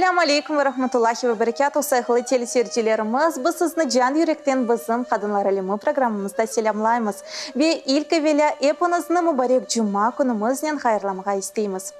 Esselâmu aleykum ve rahmetullahi ve berekâtuh, sayğılı teleseyircilerimiz! Biz sizni can yürekten bizim Qadınlar alemi programmamızda selâmlaymız ve ilk evelâ epiñizni mubarek cuma künümiznen hayırlamağa isteymiz.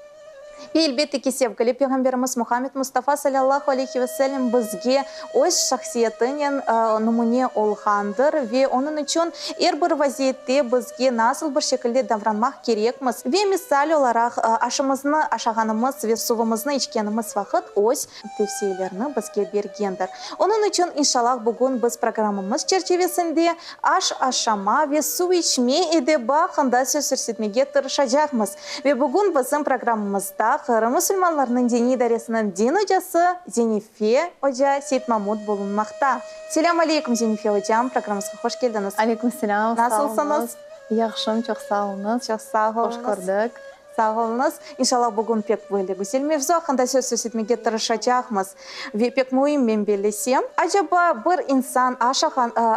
Ve elbette ki, sevgili Peyğamberimiz Muhammed Mustafa salâllahu aleyhi ve sellem bizge öz şahsiyetinen numune olğandır ve onıñ içün er bir vaziyette bizge nasıl bir şekilde davranmaq kerekmiz ve misal olaraq aşımıznı aşağanımız ve suvumıznı içkenimiz vaqıt öz tevsiyelerini bizge bergendir. Onıñ içün inşallah bugün biz programmamız çerçivesinde aş aşama ve suv içme edebi aqqında söz yürsetmege tırışacaqmız. Ve bugün bizim programmamızda Qırım musulmanlarınıñ diniy idaresiniñ din ocası Zenife oca Seytmamut bulunmaqta. Selâm aleykum, Zenife ocam, programmamızğa hoş keldiñiz. Aleyküm selâm, sağ oluñız. Nasılsıñız? Yahşım, çoq sağ oluñız. Çoq sağ oluñız. Hoş kördik. Sağ oluñız. İnşallah, bugün pek böyle güzel mevzu aqqında söz yürsetmege tırışacaqmız. Ve pek müim, men bellesem. Acaba, bir insan aş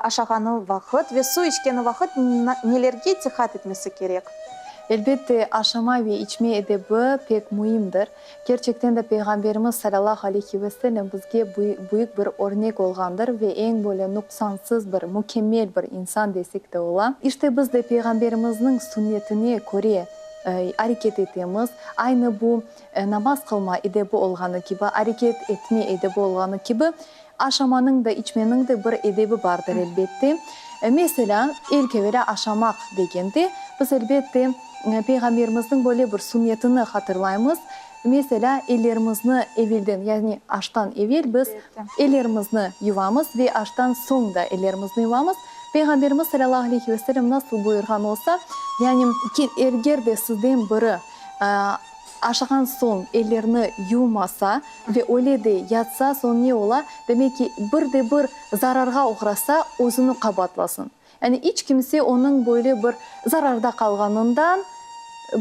aşağanı vaqıt ve suv içkeni vaqıt nelerge diqqat etmesi kerek? Elbette, aşama ve içme edebi pek müimdir. Kerçekten de Peyğamberimiz salâllahu aleyhi ve sellem bizge büyük bir örnek olğandır ve eñ böyle nuqsansız bir, mükemmel bir insan desek de ola. İşte biz de Peyğamberimizniñ sünnetine köre areket etemiz. Aynı bu namaz qılma edebi olğanı kibi, areket etme edebi olğanı kibi, aşamanıñ da, içmeniñ de bir edebi bardır, elbette. Meselâ, ilk evelâ aşamaq degende, biz, elbette, Peyğamberimizniñ böyle bir sünnetini hatırlaymız. Meselâ, ellerimizni evelden, yani aştan evel biz ellerimizni yuvamız ve aştan soñ da ellerimizni yuvamız. Peyğamberimiz salâllahu aleyhi ve sellem nasıl buyurğan olsa, yani eger de sizden biri aşağan soñ ellerini yuvmasa ve öyle de yatsa, soñ ne ola? Demek ki, bir de bir zararğa oğrasa, özüni qabaatlasın. Yani iç kimse onıñ böyle bir zararda qalğanından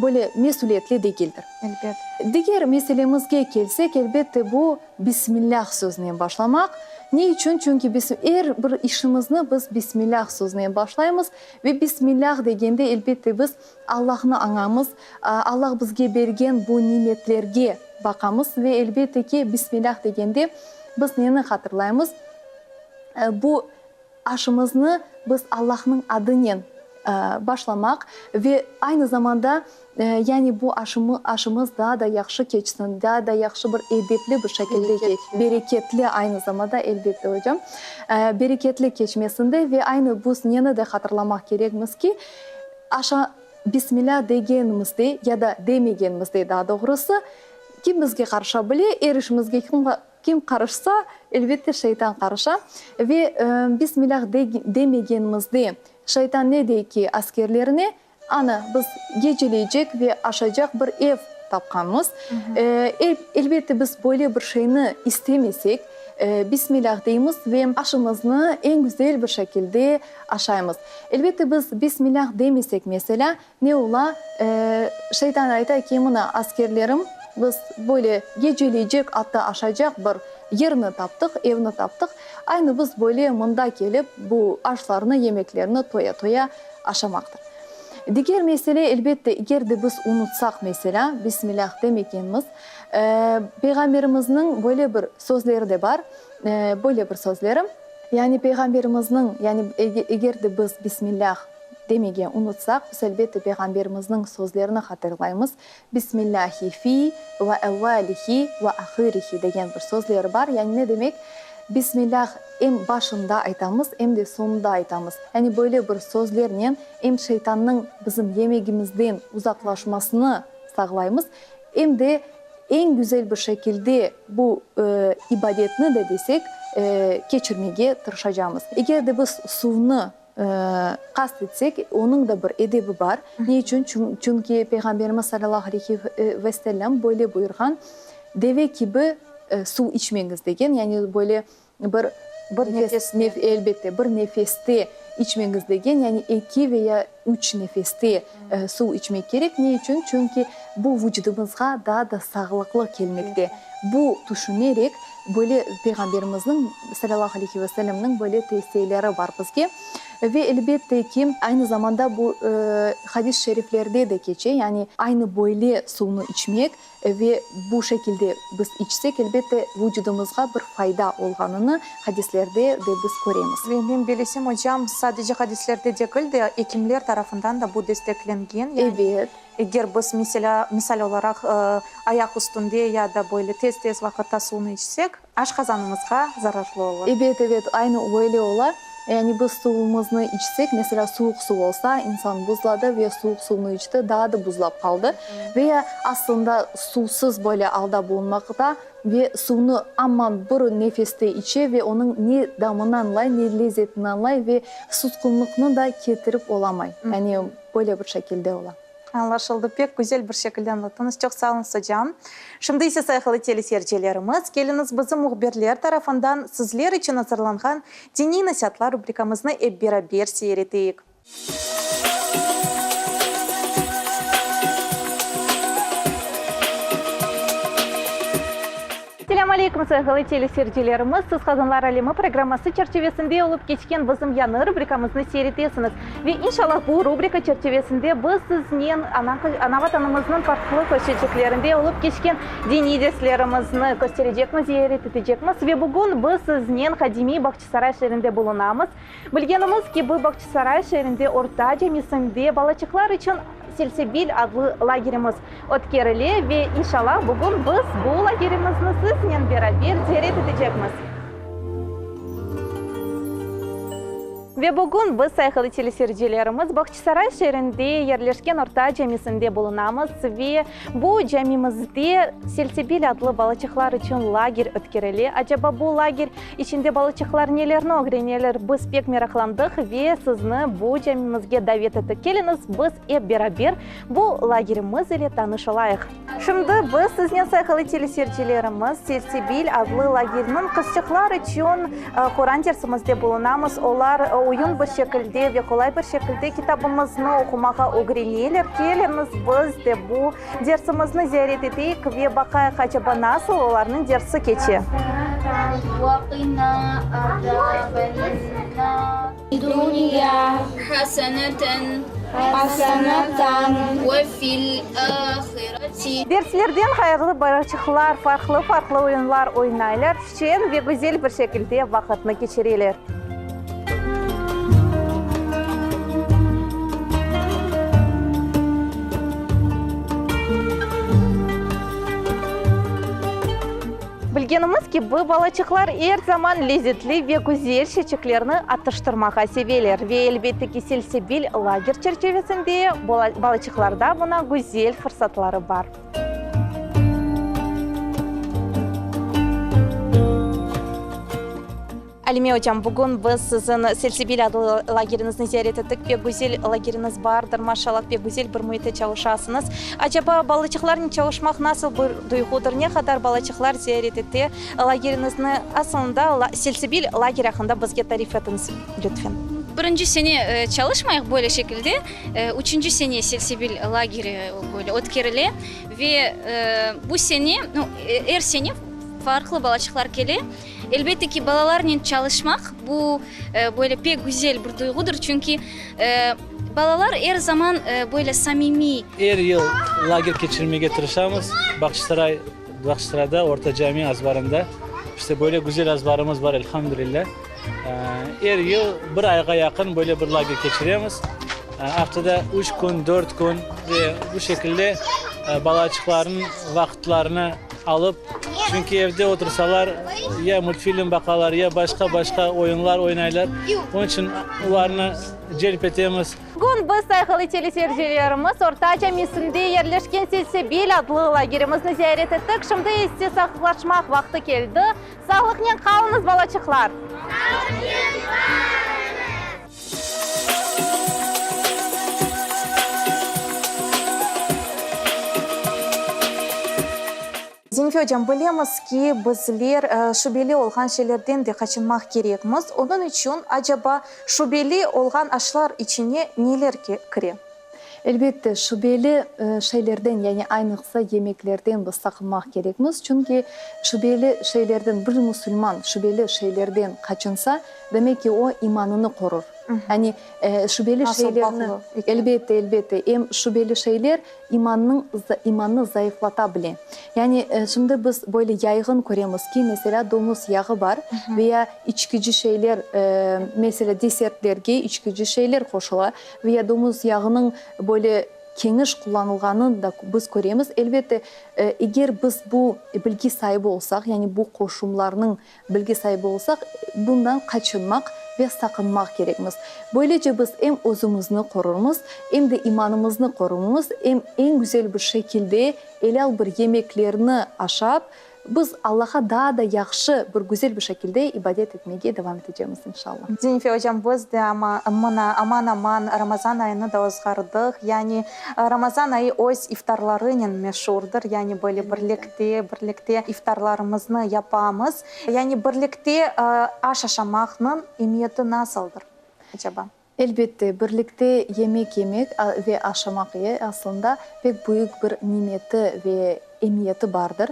böyle mesüliyetli degildir. Elbet. Diger meselemizge kelsek, elbette, bu Bismillâh sözünen başlamaq. Ne içün? Çünki biz er bir işimizni biz Bismillâh sözünen başlaymız ve Bismillâh degende, elbette, biz Allahnı añamız, Allah bizge bergen bu nimetlerge baqamız ve, elbette ki, Bismillâh degende biz neni hatırlaymız? Bu Aşımıznı biz Allahnıñ adınen başlamaq ve aynı zamanda, yani bu aşımız daa da yahşı keçsin, daa da yahşı bir edepli bir şekilde, bereketli aynı zamanda, elbette, ocam, bereketli keçmesinde ve aynı biz neni de hatırlamaq kerekmiz ki, aşa Bismilâ degenimizde ya da demegenimizde, daa doğrusı, kim bizge qarışa bile, er işimizge kim Kim qarışsa, elbette şeytan qarışa. Ve Bismilâh demegenimizde, şeytan ne dey ki askerlerine, Ana, biz geceleycek ve aşaycaq bir ev tapqanmız. Elbette biz böyle bir şeyni istemesek, Bismilâh deymiz ve aşımıznı eñ güzel bir şekilde aşaymız. Elbette biz Bismilâh demesek, meselâ, Ne ola, şeytan ayta ki, mına, askerlerim, biz böyle geceleycek, atta aşaycaq bir yerni taptıq, evni taptıq, aynı biz böyle mında kelip bu aşlarnı, yemeklerni toya-toya aşamaqtır. Diger mesele, elbette, eger de biz unutsaq, meselâ, Bismillâh demegenmiz, Peyğamberimizniñ böyle bir sözleri de bar, böyle bir sözleri, yani Peyğamberimizniñ, yani eger de biz Bismillâh Demege unutsaq, biz elbette Peyğamberimizniñ sözlerini hatırlaymız, Bismillâhi fi ve evvâlihi ve ahirihi degen bir sözleri bar. Yani ne demek? Bismillâh em başında aytamız, em de soñunda aytamız. Yani böyle bir sözlernen em şeytannıñ bizim yemegimizden uzaqlaşmasını sağlaymız, em de eñ güzel bir şekilde bu ibadetni de desek, keçirmege tırışacamız. Eger de biz suvnı Qast etsek, onıñ da bir edebi bar. Ne içün? Çünki Peyğamberimiz salâllahu aleyhi ve sellem böyle buyurğan, Deve kibi suv içmeñiz degen, yani böyle bir Bir nefeste. Elbette, bir nefeste içmeñiz degen, yani eki ve ya üç nefeste suv içmek kerek. Ne içün? Çünki bu vucudımızğa daa da sağlıqlı kelmekte. Bu tüşünerek, böyle Peyğamberimizniñ, salâllahu aleyhi ve sellemniñ, böyle tevsiyeleri bar bizge. Ve elbette ki, aynı zamanda bu hadis-i şeriflerde de keçe, yani aynı böyle suvnı içmek ve bu şekilde biz içsek, elbette, vucudımızğa bir fayda olğanını hadislerde de biz köremiz. Ve men bilesem, ocam, sadece hadislerde degil de, ekimler tarafından da bu desteklengen. Yani Evet. Eger biz, meselâ, misal olaraq, ayaq üstünde ya da böyle tez-tez vaqıtta suvnı içsek, aşqazanımızğa zararlı olur. Ebet, ebet, aynı öyle ola. Yani biz suvumıznı içsek, meselâ, suvuq suv olsa, insan buzladı ve suvuq suvnı içti, daa da buzlap qaldı. Ve ya aslında suvsız böyle alda bulunmaqta ve suvnı aman bir nefeste içe ve onıñ ne damını añlay, ne lezetini añlay ve susqunlıqnı da ketirip olamay. Yani böyle bir şekilde ola. Añlaşıldı. Pek güzel bir şekilde añlattıñız. Çoq sağ oluñız, ocam. Şimdi ise, sayğılı teleseyircilerimiz, keliñiz bizim mühbirler tarafından sizler içün azırlanğan Diniy nasiatlar rubrikamıznı ep beraber seyir eteyik. Selâm aleyküm, sayğılı teleseyircilerimiz! Siz Qadınlar alemi programması çerçivesinde olıp keçken bizim yañı rubrikamıznı seyir etesiñiz. Ve inşallah bu rubrika çerçivesinde biz siznen ana Vatanımıznıñ farqlı köşeçiklerinde olıp keçken diniy derslerimizni kösterecekmiz, ziyaret etecekmiz. Ve bugün biz siznen qadimiy Bağçasaray şeerinde bulunamız. Bilgenimiz kibi, Bağçasaray şeerinde Orta camisinde balaçıqlar içün Selsebil adlı lagerimiz ötkerile ve inşallah bugün biz bu lagerimizni siznen beraber ziyaret etecekmiz. Ve bugün biz, sayğılı teleseyircilerimiz, Bağçasaray şeerinde yerleşken Orta camisinde bulunamız ve bu camimizde Selsebil adlı balaçıqlar içün lager ötkerile. Acaba bu lager içinde balaçıqlar nelerni ögreneler, biz pek meraqlandıq ve sizni bu camimizge davet ettik. Keliñiz, biz ep beraber bu lagerimiz ile tanış olayıq. Şimdi biz siznen, sayğılı teleseyircilerimiz, Selsebil adlı lagerniñ qızçıqlar içün Quran dersimizde bulunamız. Olar oyun bir şekilde ve qolay bir şekilde kitabımıznı oqumağa ögreneler. Keliñiz, biz de bu dersimizni ziyaret eteyik ve baqayıq, acaba nasıl olarnıñ dersi keçe. Derslerden ğayrı balaçıqlar farqlı-farqlı oyunlar oynaylar, şeñ ve güzel bir şekilde vaqıtnı keçireler. Bilgenimiz kibi, balaçıqlar er zaman lezetli ve güzel şeçiklerni atıştırmağa seveler. Ve, elbette ki, Selsebil lager çerçevesinde balaçıqlarda buña güzel fırsatları bar. Alime ocam, bugün biz siziñ Selsebil adlı lageriñizni ziyaret ettik. Pek güzel lageriñiz bardır, maşallah, pek güzel bir müitte çalışasıñız. Acaba, balaçıqlarnen çalışmaq nasıl bir duyğudır? Ne qadar balaçıqlar ziyaret ete lageriñizni? Asılında, Selsebil lageri aqqında bizge tarif etiñiz, lütfen. Birinci sene çalışmayıq böyle şekilde. Üçünci sene Selsebil lageri böyle ötkerile ve bu sene, er sene farqlı balaçıqlar kele. Elbette ki, balalarnen çalışmaq, bu, böyle pek güzel bir duyğudır, çünki balalar er zaman böyle samimiy. Er yıl lager keçirmege tırışamız, Bağçasaray, Bağçasarayda, Orta Cami azbarında. İşte, böyle güzel azbarımız bar, elhamdülilâ. Er yıl bir ayğa yaqın böyle bir lager keçiremiz. Aftada üç kün, dört kün ve bu şekilde balaçıqlarnıñ vaqıtlarını alıp, çünki evde otursalar, ya multfilm baqalar, ya başqa-başqa oyunlar oynaylar. Onıñ içün olarnı celp etemiz. Bugün biz, sayğılı teleseyircilerimiz, Orta camisinde yerleşken Selsebil adlı lagerimizni ziyaret ettik. Şimdi ise sağlıqlaşmaq vaqtı keldi. Sağlıqnen qalıñız, balaçıqlar! Sağlıqnen qalıñız! Zenife ocam, bilemiz ki, bizler şübeli olğan şeylerden de qaçınmaq kerekmiz. Onıñ içün, acaba, şübeli olğan aşlar içine neler kire? Elbette, şübeli şeylerden, yani aynıqsa yemeklerden biz saqınmaq kerekmiz. Çünki şübeli şeylerden bir musulman şübeli şeylerden qaçınsa, demek ki, o imanını qorur. Yani şübeli şeylerni, elbette, elbette, em şübeli şeyler imannıñ, imannı zayıflata bile. Yani şimdi biz böyle yayğın köremiz ki, meselâ, domuz yağı bar veya içkici şeyler, meselâ, desertlerge içkici şeyler qoşula veya domuz yağınıñ böyle keniş qullanılğanını da biz köremiz. Elbette, eger biz bu bilgi saibi olsaq, yani bu qoşumlarnıñ Bilgi saibi olsaq, bundan qaçınmaq ve saqınmaq kerekmiz. Böylece biz em özümizni qorurmız, em de imanımıznı qorurmız, em eñ güzel bir şekilde elâl bir yemeklerni aşap, biz Allaha daa da yahşı bir güzel bir şekilde ibadet etmege devam etecemiz, inşallah. Zenife ocam, biz de amma mına aman-aman Ramazan ayını da ozğardıq. Yani Ramazan ayı öz iftarlarınen meşurdır, yani böyle birlikte, birlikte iftarlarımıznı yapamız. Yani birlikte aş aşamaqnıñ emiyeti nasıldır, acaba? Elbette, birlikte yemek yemek ve aşamaq aslında pek büyük bir nimeti ve emiyeti bardır.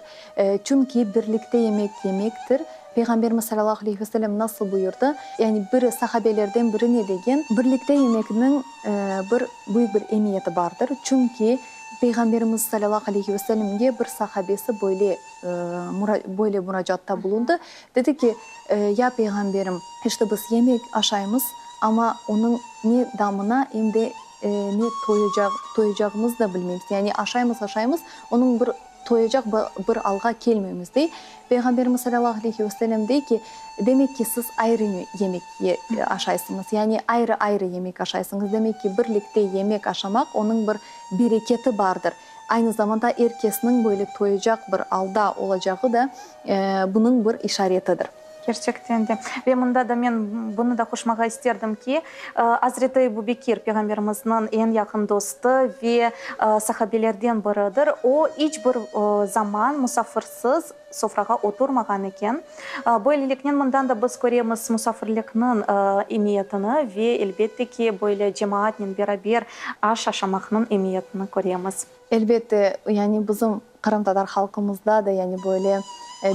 Çünki birlikte yemek yemektir. Peyğamberimiz salâllahu aleyhi ve sellem nasıl buyurdı? Yani bir sahabelerden biri ne degen? Birlikte yemekniñ bir büyük bir emiyeti bardır. Çünki Peyğamberimiz salâllahu aleyhi ve sellemge bir sahabesi böyle böyle muracaatta bulundı. Dedi ki, Ya Peyğamberim, işte biz yemek aşaymız, amma onıñ ne damına, em de ne toyacaq, toyacağımız da bilmeymiz. Yani aşaymız, aşaymız, onıñ bir toyacaq bir alğa kelmeymiz, dey. Peyğamberimiz salâllahu aleyhi ve sellem dey ki, Demek ki, siz ayrı yemek aşaysıñız, yani ayrı-ayrı yemek aşaysıñız. Demek ki, birlikte yemek aşamaq, onıñ bir bereketi bardır. Aynı zamanda er kesniñ böyle toyacaq bir alda olacağı da bunıñ bir işaretidir. Kerçekten de. Ve mında da men bunı da qoşmağa isterdim ki, Azreti Ebu Bekir, Peyğamberimizniñ eñ yaqın dostu ve sahabelerden biridir. O, iç bir zaman musafirsiz sofrağa oturmağan eken. Böyleliknen, mından da biz köremiz musafirlikniñ emiyetini ve, elbette ki, böyle cemaatnen beraber aş aşamaqnıñ emiyetini köremiz. Elbette, yani bizim Qırımtatar halqımızda da yani böyle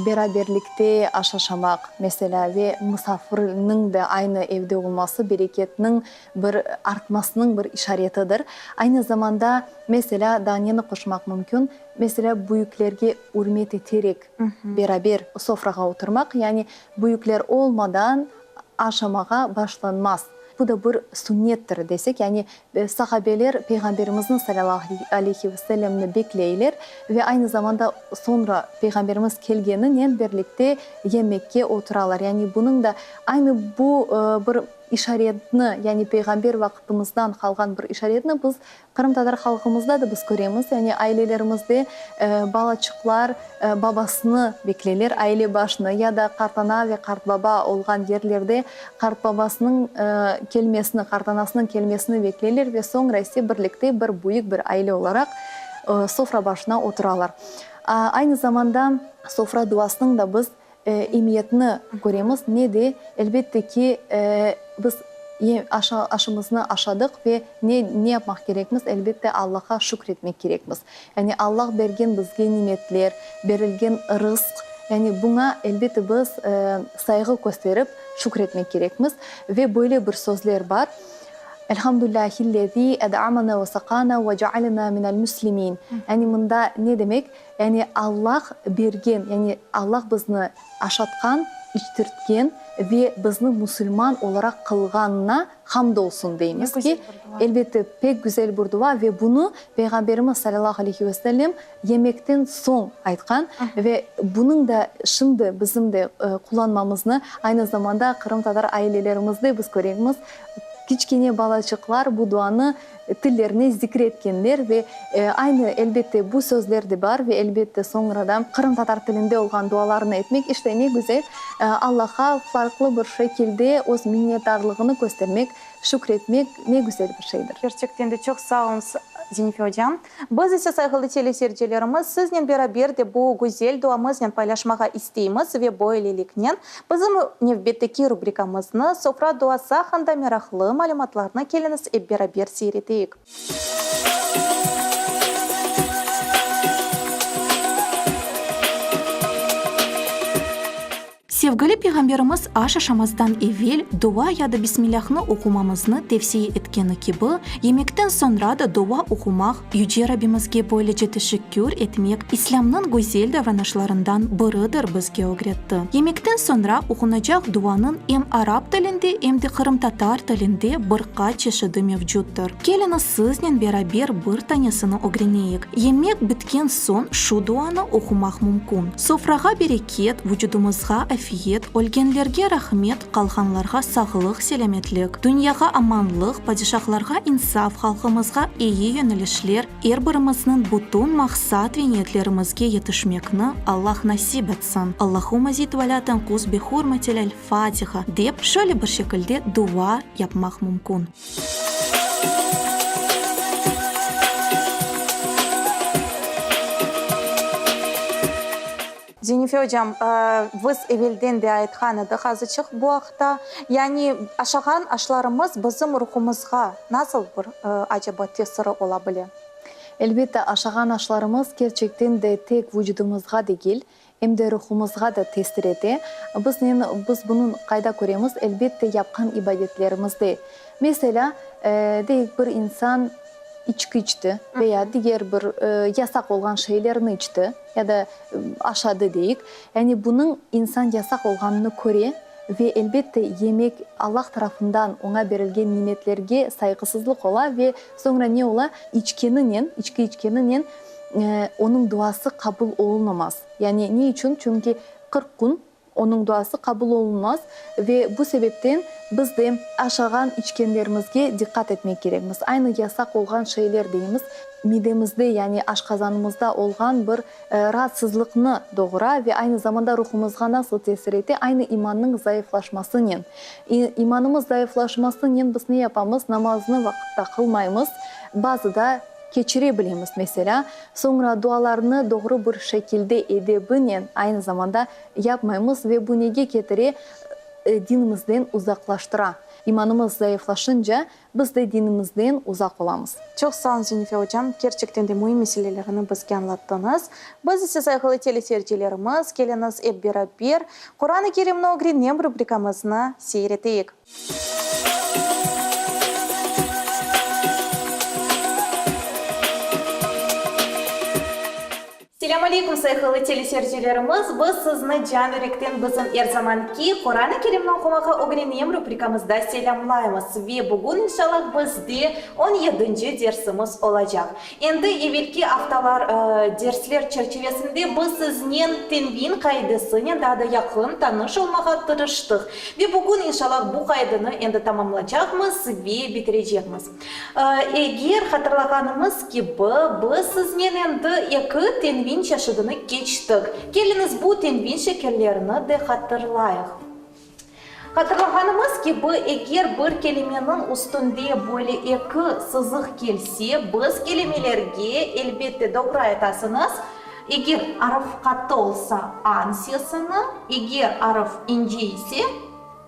beraberlikte aş aşamaq, meselâ, ve musafirniñ de aynı evde olması bereketniñ bir artmasınıñ bir işaretidir. Aynı zamanda, meselâ, daa neni qoşmaq mümkün? Meselâ, büyüklerge ürmet eterek beraber sofrağa oturmaq, yani büyükler olmadan aşamağa başlanmaz. Bu da bir sünnettir desek, yani sahabeler Peyğamberimizni salâllahu aleyhi ve sellemni bekleyler ve aynı zamanda soñra Peyğamberimiz kelgeninen birlikte yemekke oturalar. Yani bunıñ da aynı bu bir işaretni, yani Peyğamber vaqtımızdan qalğan bir işaretni biz Qırımtatar halqımızda da biz köremiz, yani ailelerimizde balaçıqlar babasını bekleyler, aile başını ya da qartana ve qartbaba olğan yerlerde qartbabasınıñ kelmesini, qartanasınıñ kelmesini bekleyler ve soñra ise birlikte bir büyük bir aile olaraq sofra başına oturalar. Aynı zamanda sofra duasınıñ da biz Emiyetni köremiz, ne de, elbette ki, biz aşımıznı aşadıq ve ne ne yapmaq kerekmiz, elbette, Allahqa şükretmek kerekmiz. Yani Allah bergen bizge nimetler, berilgen rızq, yani buña, elbette, biz sayğı kösterip, şükretmek kerekmiz. Ve böyle bir sözler bar, Elhamdüllâhillezî ed'amena ve sakâna ve cealena minel müslimîn. Yani mında ne demek? Yani Allah bergen, yani Allah bizni aşatqan, içtirtken ve bizni musulman olaraq qılğanına hamd olsun deymiz ki, elbette, pek güzel bir dua ve bunı Peyğamberimiz salâllahu aleyhi ve sellem yemekten soñ aytqan ve bunıñ da şimdi bizim de qullanmamıznı aynı zamanda qırımtatar ailelerimizde biz köremiz, kiçkene balaçıqlar bu duanı tillerine zikr etkenler ve aynı, elbette, bu sözler de bar ve, elbette, soñra da qırımtatar tilinde olğan dualarnı etmek, işte, ne güzel, Allahqa farqlı bir şekilde öz minnetdarlığını köstermek, şükretmek ne güzel bir şeydir. Kerçekten de çoq sağ oluñız, Zenife ocam. Biz ise, sayğılı teleseyircilerimiz, siznen beraber de bu güzel duamıznen paylaşmağa isteymiz ve böyleliknen Bizim nevbetteki rubrikamıznı Sofra duası aqqında meraqlı malümatlarnı keliñiz ep beraber seyir eteyik. Sevgili Peyğamberimiz aş aşamazdan evel dua ya da Bismillâhnı oqumamıznı tevsiye etkeni kibi, yemekten soñra da dua oqumaq, Yüce Rabbimizge böylece teşekkür etmek İslâmnıñ güzel davranışlarından biridir bizge ögretti. Yemekten soñra oqunacaq duanıñ em arap tilinde, em de qırımtatar tilinde bir qaç çeşidi mevcuttır. Keliñiz siznen beraber bir tanesini ögreneyik. Yemek bitken soñ şu duanı oqumaq mümkün, Sofrağa bereket, vucudımızğa afiyet, ölgenlerge rahmet, qalğanlarğa sağlıq-selâmetlik, dünyağa amanlıq, padişahlarğa insaf, halqımızğa eyi yönelişler, er birimizniñ bütün maqsat ve niyetlerimizge yetişmekni Allah nasip etsin. Allahumma zid ve lâ tenqus bi hurmetil el-Fatiha, dep şöyle bir şekilde dua yapmaq mümkün. Zenife ocam, biz evelden de aytqan edik azıçıq bu aqta. Yani aşağan aşlarımız bizim ruhumızğa nasıl bir acaba tesiri ola bile? Elbette, aşağan aşlarımız kerçekten de tek vucudımızğa degil, Em de ruhumızğa da tesir ete. Biz neni, biz bunı qayda köremiz? Elbette, yapqan ibadetlerimizde. Meselâ, deyik, bir insan içki içti veya diger bir yasaq olğan şeylerni içti ya da aşadı, deyik. Yani bunıñ insan yasaq olğanını köre ve, elbette, yemek Allah tarafından oña berilgen nimetlerge sayğısızlıq ola ve soñra ne ola? İçkeninen, içki içkeninen, Onıñ duası qabul olunamaz. Yani ne içün? Çünki 40 kün onıñ duası qabul olunmaz ve bu sebepten biz de aşağan içkenlerimizge diqqat etmek kerekmiz. Aynı yasaq olğan şeyler deymiz, midemizde, yani aşqazanımızda olğan bir raatsızlıqnı doğura ve aynı zamanda ruhumızğa nasıl tesir ete? Aynı imannıñ zayıflaşmasınen. İmanımız zayıflaşmasınen biz ne yapamız? Namaznı vaqıtta qılmaymız, bazıda. Keçire bilemiz, meselâ, soñra dualarnı doğru bir şekilde edebinen aynı zamanda yapmaymız ve bu nege ketire, dinimizden uzaqlaştıra. İmanımız zayıflaşınca, biz de dinimizden uzaq olamız. Çoq sağ olun, Zenife ocam, kerçekten de müim meselelerini bizge añlattıñız. Biz ise, sayğılı teleseyircilerimiz, keliñiz ep beraber Quran-ı Kerimni ögrenem rubrikamıznı seyir eteyik. Selâm aleykum, sayğılı teleseyircilerimiz! Biz sizni can yürekten bizim er zamanki Quran-ı Kerimni oqumağa ögrenem rubrikamızda selâmlaymız. Ve bugün, inşallah, bizde on yedinci dersimiz olacaq. Endi evelki aftalar dersler çerçivesinde biz siznen tenvin qaidesinen daa da yaqın tanış olmağa tırıştıq. Ve bugün, inşallah, bu qaideni endi tamamlacaqmız ve bitirecekmiz. Eger hatırlağanımız kibi, biz siznen endi eki tenvin çeşidini keçtik. Keliñiz, bu tenvin şekillerini de hatırlayıq. Hatırlağanımız kibi, eger bir kelimeniñ üstünde böyle eki sızıq kelse, biz kelimelerge, elbette, doğru aytasıñız, eger arf qattı olsa, an sesini, eger arf ince ise,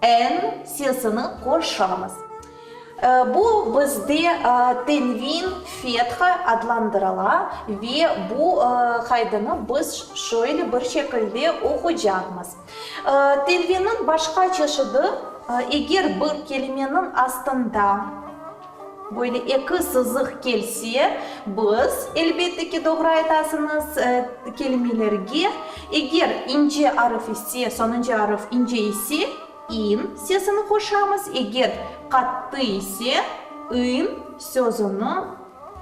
en sesini qoşamız. Bu bizde tenvin, fetha adlandırıla ve bu qaydını biz şöyle bir şekilde oqucaqmız. Tenvinniñ başqa çeşidi, eger bir kelimeniñ astında böyle eki sızıq kelse, biz, elbette ki, doğru aytasıñız, kelimelerge, eger ince arf ise, soñunca arf ince ise, in sesini qoşamız, eger qattı ise, ın sözüni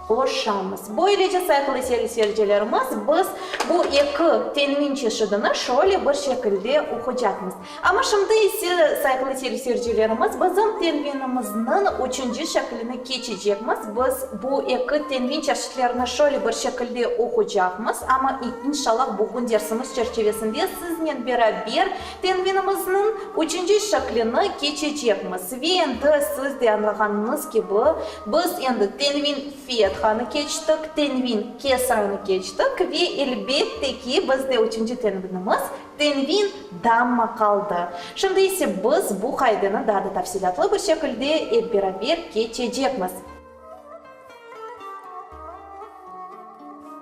Qoşamız. Böylece, sayğılı seyircilerimiz, biz bu eki tenvin çeşidini şöyle bir şekilde oqucaqmız. Amma şimdi ise, sayğılı seyircilerimiz, bizim tenvinimizniñ üçünci şeklini keçecekmiz. Biz bu eki tenvin çeşitlerini şöyle bir şekilde oqucaqmız, amma inşallah bugün dersimiz çerçivesinde siznen beraber Tenvinimizniñ üçünci şeklini keçecekmiz. Ve endi siz de añlağanıñız kibi, biz endi tenvin fethanı keçtik, tenvin kesranı keçtik ve elbette ki, bizde üçünci tenvinimiz, tenvin damma qaldı. Şimdi ise biz bu qaideni daa da tafsilâtlı bir şekilde ep beraber keçecekmiz.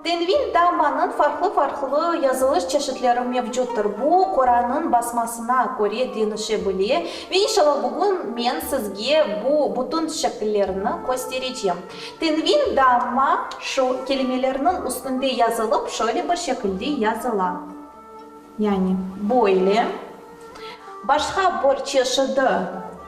Tenvin dammanıñ farqlı-farqlı yazılış çeşitleri mevcuttır. Bu, Qorannıñ basmasına köre deñişe bile ve inşallah bugün men sizge bu bütün şekillerni kösterecem. Tenvin damma şu kelimelerniñ üstünde yazılıp şöyle bir şekilde yazıla. Yani böyle. Başqa bir çeşidi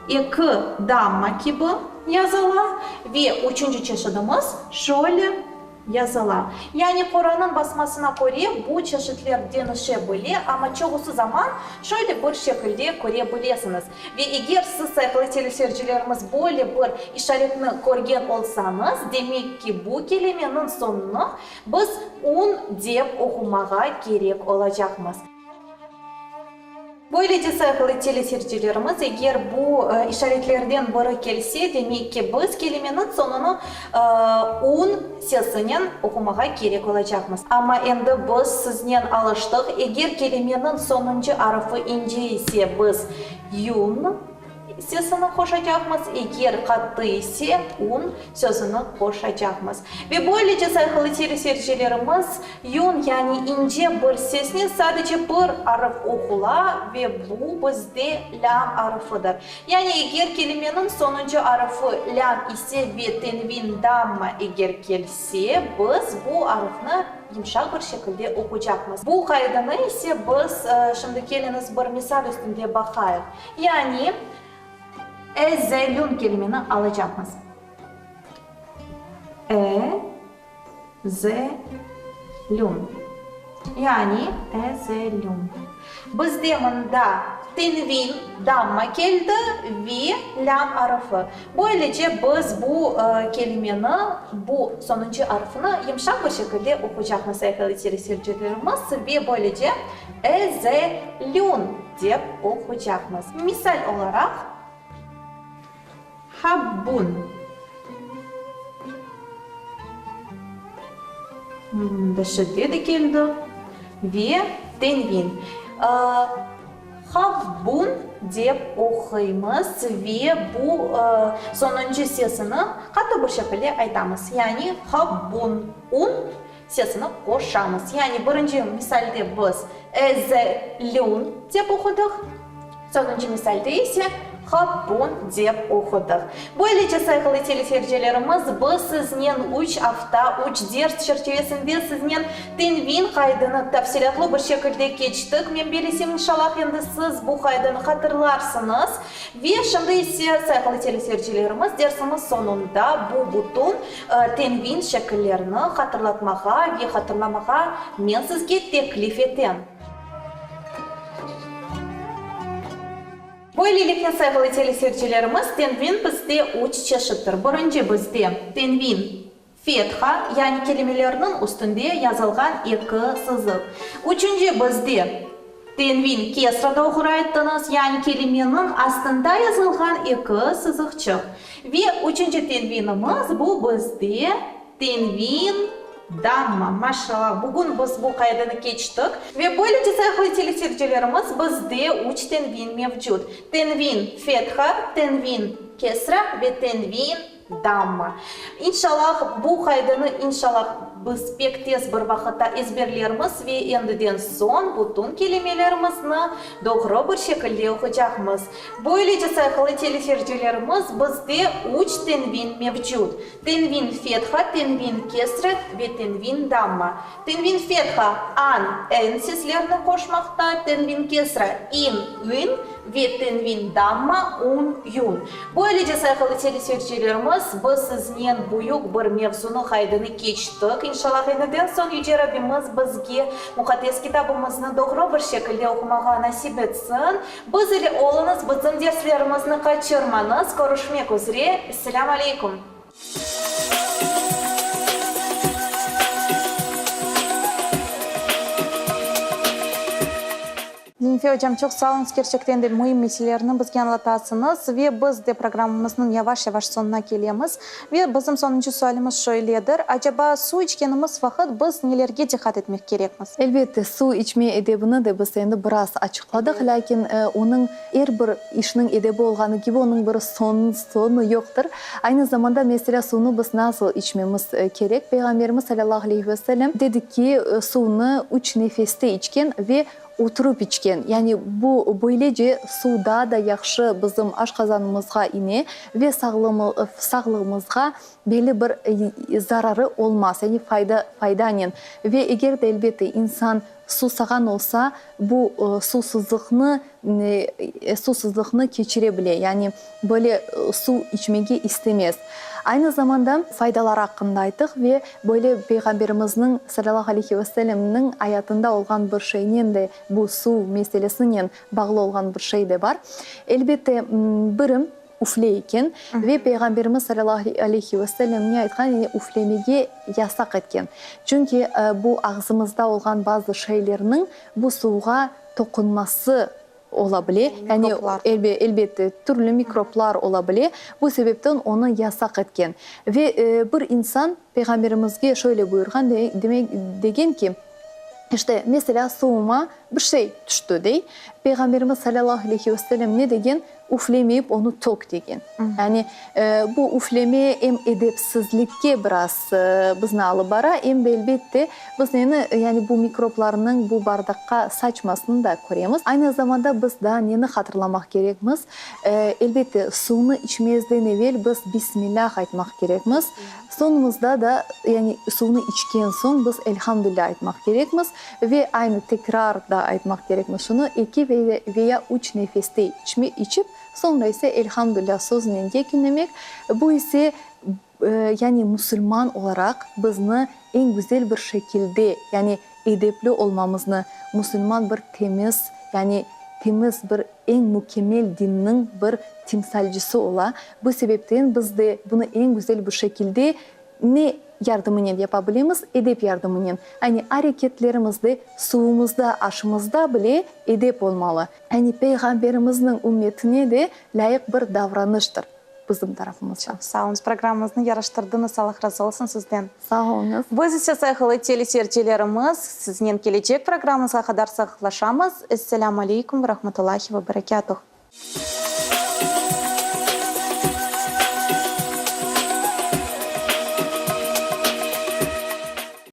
eki damma kibi yazıla ve üçünci çeşidimiz şöyle yazıla. Yani Qorannıñ basmasına köre bu çeşitler deñişe bile, amma çoqusı zaman şöyle bir şekilde köre bilesiñiz. Ve eger siz, sayğılı teleseyircilerimiz, böyle bir işaretni körgen olsañız, demek ki, bu kelimeniñ soñunı biz un dep oqumağa kerek olacaqmız. Böylece, sayğılı teleseyircilerimiz, eger bu işaretlerden biri kelse, demek ki, biz kelimeniñ soñunı un sesinen oqumağa kerek olacaqmız. Amma endi biz siznen alıştıq, eger kelimeniñ soñuncı arfı ince ise, biz yun sesini qoşacaqmız, eger qattı ise, un sözüni qoşacaqmız. Ve böylece, sayğılı teleseyircilerimiz, yun, yani ince bir sesnen sadece bir arf oqula ve bu bizde lâm arfıdır. Yani eger kelimeniñ soñuncı arfı lâm ise ve tenvin damma eger kelse, biz bu arfnı yımşaq bir şekilde oqucaqmız. Bu qaidanı ise biz şimdi keliñiz bir misal üstünde baqayıq. Yani ezelün kelimeni alacaqmız. E, z, lün. Yani ezelün. Bizde mında tenvin, damma keldi ve lâm arfı. Böylece biz bu kelimeni, bu soñuncu arfını yımşaq bir şekilde oqucaqmız, sayğılı teleseyircilerimiz, ve böylece ezelün dep oqucaqmız. Misal olaraq. Habbun. Mında şidde de keldi ve tenvin. Habbun dep oquymız ve bu soñuncu sesini qattı bir şekilde aytamız. Yani habbun, un sesini qoşamız. Yani birinci misalde biz ezelün dep oqudıq, soñuncu misalde ise habbun dep oqudıq. Böylece, sayğılı teleseyircilerimiz, biz siznen üç afta, üç ders çerçivesinde siznen tenvin qaydını tafsilâtlı bir şekilde keçtik. Men bilesem, inşallah, endi siz bu qaydını hatırlarsıñız. Ve şimdi ise, sayğılı teleseyircilerimiz, dersimiz soñunda bu bütün Tenvin şekillerini hatırlatmağa ve hatırlamağa men sizge teklif etem. Böylelikle, sayğılı teleseyircilerimiz, tenvin bizde üç çeşittir. Birinci bizde tenvin fetha, yani kelimelerniñ üstünde yazılğan eki sızıq. Üçünci bizde Tenvin kesra doğru ayttıñız, yani kelimeniñ astında yazılğan eki sızıqçıq. Ve üçünci tenvinimiz, bu bizde tenvin damma. Maşallah, bugün biz bu qaidanı keçtik. Ve böylece, sayğılı teleseyircilerimiz, bizde üç tenvin mevcut, tenvin fetha, tenvin kesra ve tenvin Damma. İnşallah, bu qaidanı, inşallah, biz pek tez bir vaqıtta ezberlermiz ve endiden soñ bütün kelimelerimizni doğru bir şekilde oqucaqmız. Böylece, sayğılı teleseyircilerimiz, bizde üç tenvin mevcut, tenvin fetha, tenvin kesre ve tenvin damma. Tenvin fetha, an, en seslerini qoşmaqta, tenvin kesra, in, ün ve tenvin damma, un, yun. Böylece, sayğılı teleseyircilerimiz, biz siznen büyük bir mevzunı, qaydını keçtik. İnşallah, endiden soñ Yüce Rabbimiz bizge Muqaddes Kitabımıznı doğru bir şekilde oqumağa nasip etsin. Biz ile oluñız, bizim derslerimizni qaçırmañız. Körüşmek üzre. Esselâmu aleykum. Zenife ocam, çoq sağ oluñız, kerçekten de müim meselelerni bizge añlatasıñız. Ve biz de programmamıznıñ yavaş-yavaş soñuna kelemiz. Ve bizim soñuncu sualimiz şöyledir, acaba suv içkenimiz vaqıt biz nelerge diqqat etmek kerekmiz? Elbette, suv içme edebini de biz endi biraz açıqladıq, lâkin onıñ er bir işniñ edebi olğanı kibi, onıñ bir soñu yoqtır. Aynı zamanda, meselâ, suvnı biz nasıl içmemiz kerek? Peyğamberimiz salâllahu aleyhi ve sellem dedi ki, suvnı üç nefeste içken ve oturıp içken. Yani bu, böylece suv daa da yahşı bizim aşqazanımızğa ine ve sağlığımızğa belli bir zararı olmaz, yani fayda, faydanen. Ve eger de, elbette, insan susağan olsa, bu susuzlıqnı, susuzlıqnı keçire bile, yani böyle suv içmege istemez. Aynı zamanda faydaları aqqında ayttıq ve böyle Peyğamberimizniñ, salâllahu aleyhi ve sellemniñ, ayatında olğan bir şeynen de, bu suv meselesinen bağlı olğan bir şey de bar. Elbette, biri üfley eken ve Peyğamberimiz, salâllahu aleyhi ve sellem, ne aytqan, yani üflemege yasaq etken. Çünki bu ağzımızda olğan bazı şeylerniñ bu suvğa toqunması ola bile, yani elbette, türlü mikroblar ola bile, bu sebepten onı yasaq etken. Ve bir insan Peyğamberimizge şöyle buyurğan, demek, degen ki, işte, meselâ, suvuma bir şey tüşti, dey. Peyğamberimiz salâllahu aleyhi ve sellem ne degen? Üflemeyip onı tök, degen. Yani bu üfleme em edepsizlikke biraz bizni alıp bara, em de, elbette, biz neni, yani bu mikroblarnıñ bu bardaqqa saçmasını da köremiz. Aynı zamanda biz daa neni hatırlamaq kerekmiz? Elbette, suvnı içmezden evel biz Bismillâh aytmaq kerekmiz. Soñumızda da, yani suvnı içken soñ biz Elhamdülilâ aytmaq kerekmiz ve aynı tekrar da aytmaq kerekmiz şunı, eki ve ya üç nefeste içme, içip, soñra ise Elhamdülilâ sözünen yekünlemek. Bu ise, yani musulman olaraq bizni eñ güzel bir şekilde, yani edepli olmamıznı, musulman bir temiz, yani temiz bir eñ mükemmel dinniñ bir timsalcisi ola. Bu sebepten biz de bunı eñ güzel bir şekilde ne yardımınen yapa bilemiz? Edep yardımınen. Yani areketlerimizde, suvumızda, aşımızda bile edep olmalı. Yani Peyğamberimizniñ ümmetine de lâyıq bir davranıştır bizim tarafımızdan. Çoq sağ oluñız, programmamıznı yaraştırdıñız, Allah razı olsun sizden. Sağ oluñız. Biz ise, sayğılı teleseyircilerimiz, siznen kelecek programmamızğa qadar sağlıqlaşamız. Esselâmu aleykum ve rahmetullahi ve berekâtuh.